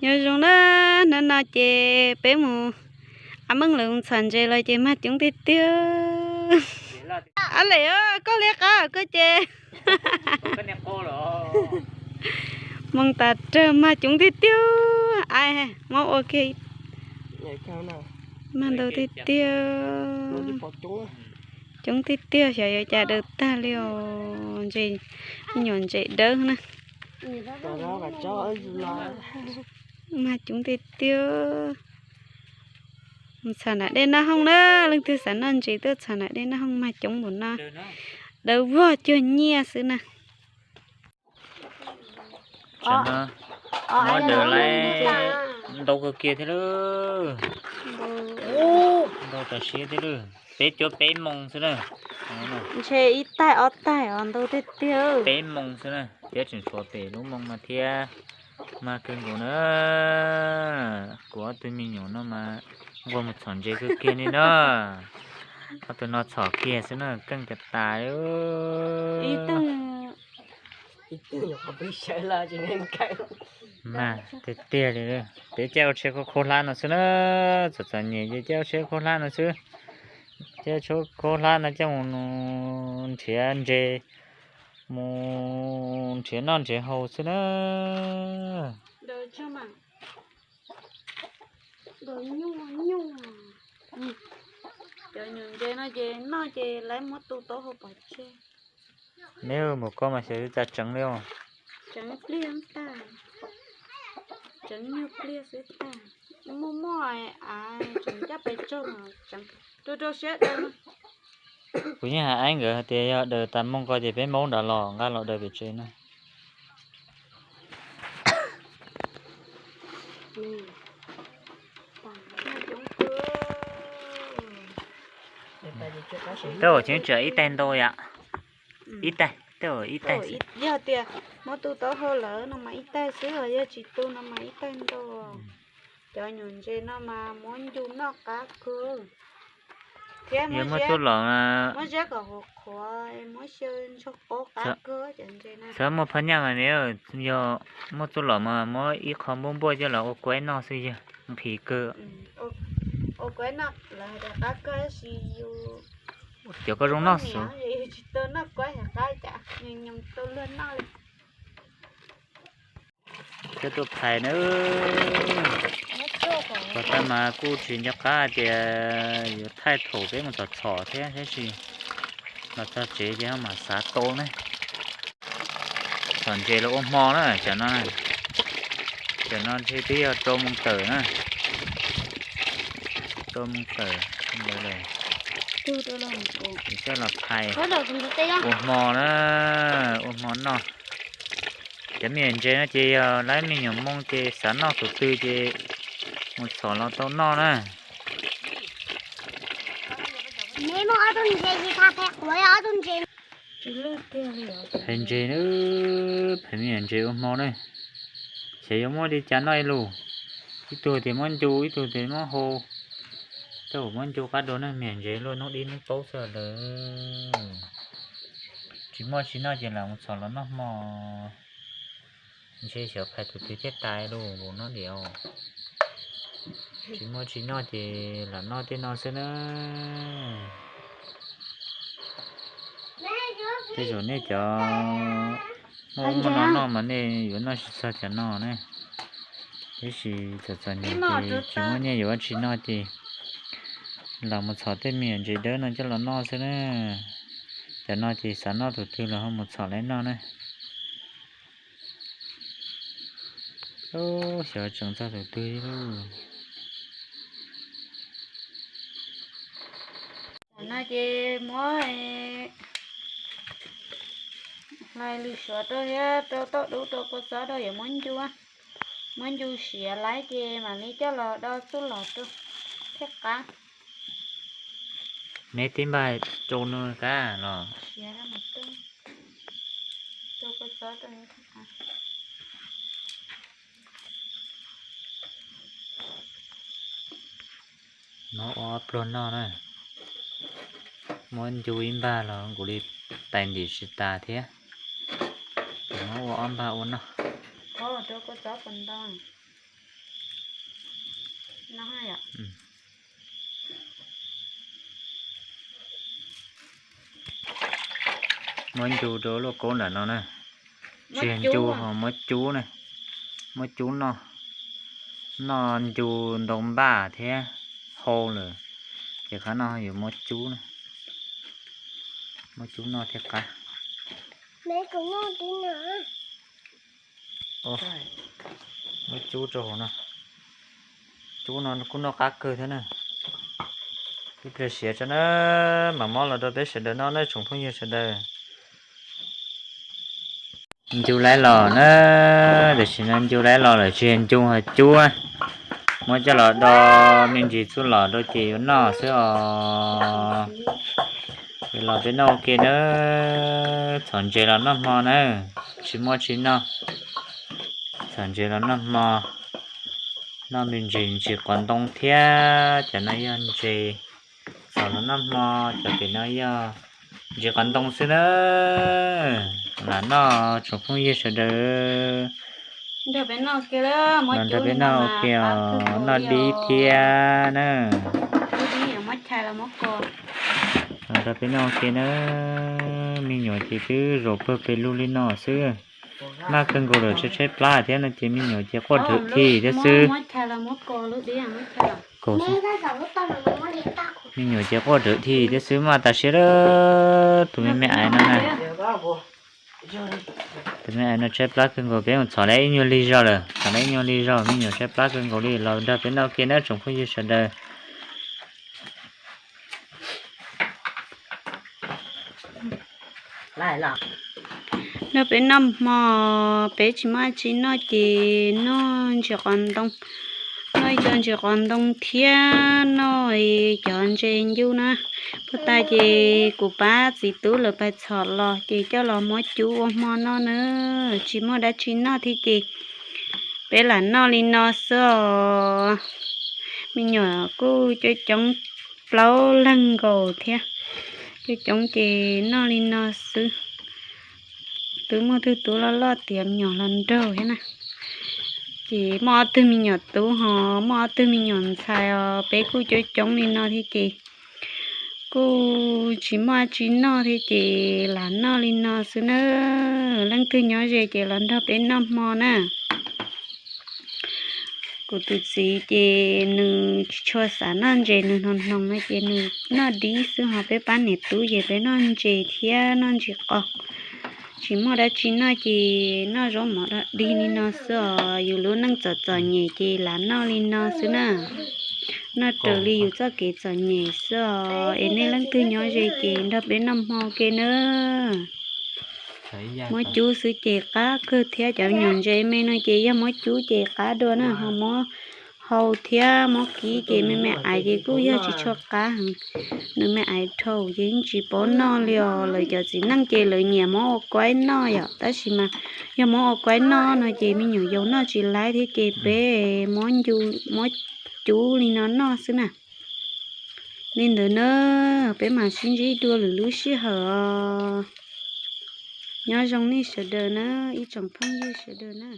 Nyob zoo na, hnub no ces peb mus, a Meej lawv mus txhom ntses los ces mag coob tiag tiag. A Lem, koj liab qab koj ces moo tas rawg, mag coob tiag tiag. Ai, muab ua ke, mag ntau tiag tiag. Coob tiag tiag, xyov yuav cas daws tag li os. Ntses, me nyuam ntses dawb na. Mag coob tiag tiag. Mus txhom nram dej Naj Hooj na, leej twg xav noj ntses tuaj txhom nram dej Naj Hooj, mag coob npaum no. Dawb vog cuag nyiaj xwb na. Muab daws lawm, ntau kawg kiag thiab lawm. Ntau tas siab thiab lawm, peb cuab peb moo xwb na. Ntshe ib taig ob taig os, ntau tiag tiag. Peb moo xwb na, thiab tseem tshuav pem lub moo no thiab. Mag kawg nkaus na. Kuv ob tug me nyuam no mas nquag mus txhom ntses kawg kiag li na. Ob tug no txhom kiag xwb na, keej tas tas. Mag tiag tiag li. Peb caij ua tsheb khaub khaub hlab no xwb na. Txom txom nyem ces caij ua tsheb khaub hlab no xwb. Caij tsheb khaub hlab no coj mus nrhiav ntses, mus nrhiav noj nrhiav haus xwb na. Cov nyuam ntses no ces noj ces lawv muab tu tau hauv pov tseg. Neb mus koj mas xyov tseev li os. Tseev pliag tag, tseev nyuag pliag xwb tag. Muaj muaj av tseem coj pes tsawg, rau rau siab daws. Kuv yeej hais Aib nkawd hais tias yog daws tas moo ko ces peb maub nrad los nqa los daws pem tsev no. Tej zaum tseem tshuav ib taig ntau yom. Ib taig, tej zaum ib taig xwb. Yog tias muab tu taub hau lawm no mas ib taig xwb, yog tsis tu no mas ib taig ntau. Cov nyuam ntses no mas muab ncu noj qab kawg. Thiab muab ziab kom qhuav qhuav, muab xyaw ntsaug qaub qab kawg cov ntses na. Txhob muaj phaj nyaj mas neb, yog muab txuj lom mas muab ib qho npuaj npuaj coj los ua kuaib noj xwb yog nqhis kawg. Ua kuaib noj lawv hais tias qab kawg tab sis yus, cov koj zoo noj xwb. Yus tsis tau noj kuaib yog qab cas, nyoos nyoos tau luag noj li. Coj tuaj phais na. Txog tag mas kuj tsis nco qab hais tias yuav thaij thaum peb mus txhom txhom thiab, tab sis los txog tsev ces ho mam xav tau ne. Txhom ntses los ua hmo na, cov no, cov no ntshe twb yog rau moos tawm na. Rau moos tawm ntawd lawm. Ces coj los phais ua hmo na, ua hmo noj. Cov me nyuam ntses no ces yog lawv me nyuam moo ces xav noj tus twg ces mus txhom los tau noj na. Phais ntses na, phais me nyuam ntses ua hmo na. Xyov yuav muab li cas noj ib lus. Ib tug tias muab ncu, ib tug tias muab hau. Tej zaum muab ncu qab dua na, me nyuam ntses luaj hnub dib hnub paub xwb lawm. Tsis muaj tsis noj ces lam mus txhom los noj hmo. Ntshe xyov phais tus twg thiaj tas lus npaum no diam. Tsis muaj tsis noj ces lam noj tej no xwb na. Tej zaum nej cov muaj muaj no noj mas nej yuav noj tsis txog cov no ne. Tiam sis txom txom nyem ces tsis muaj nyiaj yuav ua tsis noj ces los mus txhom tej me nyuam ntses dawb no coj los noj xwb na. Cov no ces xav noj tus twg los ho mus txhom lawv noj na. Xyov tseem txog tus twg lauj. No ces muab hlais lws suav rau thiab rau tauj dub rau kua txob rau yuav muab ncu, muab ncu siav laib ces mam li coj los do txuj lom rau thiaj qab. Neb tib npaj rau nws kab los. Muab ua ob pluag noj na. Muab ncu ib npag los nkaus li tais ntim tsis tas thiab. Muab ua ob npag ua noj. Rau kua txob puas ntau? Muab ncu rau lub kaub ntawm no na. Tsis yog ncu ho muab cub na, muab cub noj. Noj ncu ntau npaj thiab hau lawm, ces qhov no yuav muab cub, muab cub noj thiaj qab. Muab cub rau hauv no. Cub no kuj noj qab kawg thiab na. Ib pliag siav tso na, mam muab los rau peb sawv daws noj na tsoom phooj ywg sawv daws. Ncu laib los na, tam sim no ncu laib los lawm, tsis yog ncu ho cub. Muab coj los do me ntsis txuj lom rau ces yuav noj xwb os. Ces los peb noj ua ke na. Txhom ntses los noj hmo na, tsis muaj tsis noj. Txhom ntses los noj hmo, noj me ntsis, ntsis qos ntoo thiab. Cov no yog ntses txhom los noj hmo, cov pem no yog ntsis qos ntoo xwb na. Lam noj tsoom phooj ywg sawv daws. Los nrog peb noj ua ke os, noj dib thiab na. Los nrog peb noj ua ke na. Me nyuam ces twb zaum pawg pes lug li no xwb. Maj kawg nkaus lawm, tshaib tshaib plab thiab no ces me nyuam ces quaj dawm thi thiab xwb. Me nyuam ces quaj dawm thi thiab xwb, maj tas siab lawm. Tus me me aiv no na, tus me aiv no tshaib plab kawg nkaus, peb mus txhom lawm ib nyuag lig zog lawm, txhom lawm ib nyuag lig zog, me nyuam tshaib plab kawg nkaus li. Los nrog peb noj ua ke na tsoom phooj ywg sawv daws. Nrog peb noj hmo, peb tsis muaj tsis noj ces noj ntsis qos ntoo, noj ib co ntsis qos ntoo thiab noj cov ntses ncu na. Puag ta ces kuv pab txiv tub lawv pais txhom los ces coj los muab cub ua hmo noj na. Tsis muaj dab tsi noj thiab ces peb lam noj li no xwb os. Me nyuam kuj coob coob plaub leeg nkaus thiab, coob coob ces noj li no xwb. Twb muaj tug tub loj loj tiav me nyuam hluas nraug thiab na. Ces muaj ob tug me nyuam tub ho muaj ob tug me nyuam ntxhais os, peb kuj coob coob li no thiab ces kuj tsis muaj tsis noj thiab ces lam noj li no xwb na. Leej twg nyob ze ces los nrog peb noj hmo na. Kuv tus txiv ces nws tsis tshua xav noj ntses, nws hnoos hnoos no ces nws noj dib xwb, ho peb pab niam tub ces peb noj ntses thiab noj ntsis qos. Tsis muaj dab tsi noj ces noj zaub mov dib li no xwb os. Yus lub neej txom txom nyem ces lam noj li no xwb na. Noj raws li yus txoj kev txom nyem xwb os. Es nej leej twg nyob ze ces nrog peb noj hmo ke na. Muab cub xwb ces qab kawg thiab, cov me nyuam ntses me no ces yog muab cub ces qab dua na, ho muab hau thiab muab kib ces me me aiv ces kuj yog tsis tshua qab heev. Nws me aiv dhau ces yeej tsis paub noj li os. Lawv cov txiv neej ces lawv nyiam muab ua kuaib noj yom, tab sis mas yog muab ua kuaib noj no ces me nyuam yaus noj tsis laib thiab ces peb muab ncu, muab cub li no noj xwb na. Li ntawd na, peb mam sib ntsib dua lwm lub sij hawm os. Nyob zoo nej sawv daws na, ib tsoom phooj ywg sawv daws na.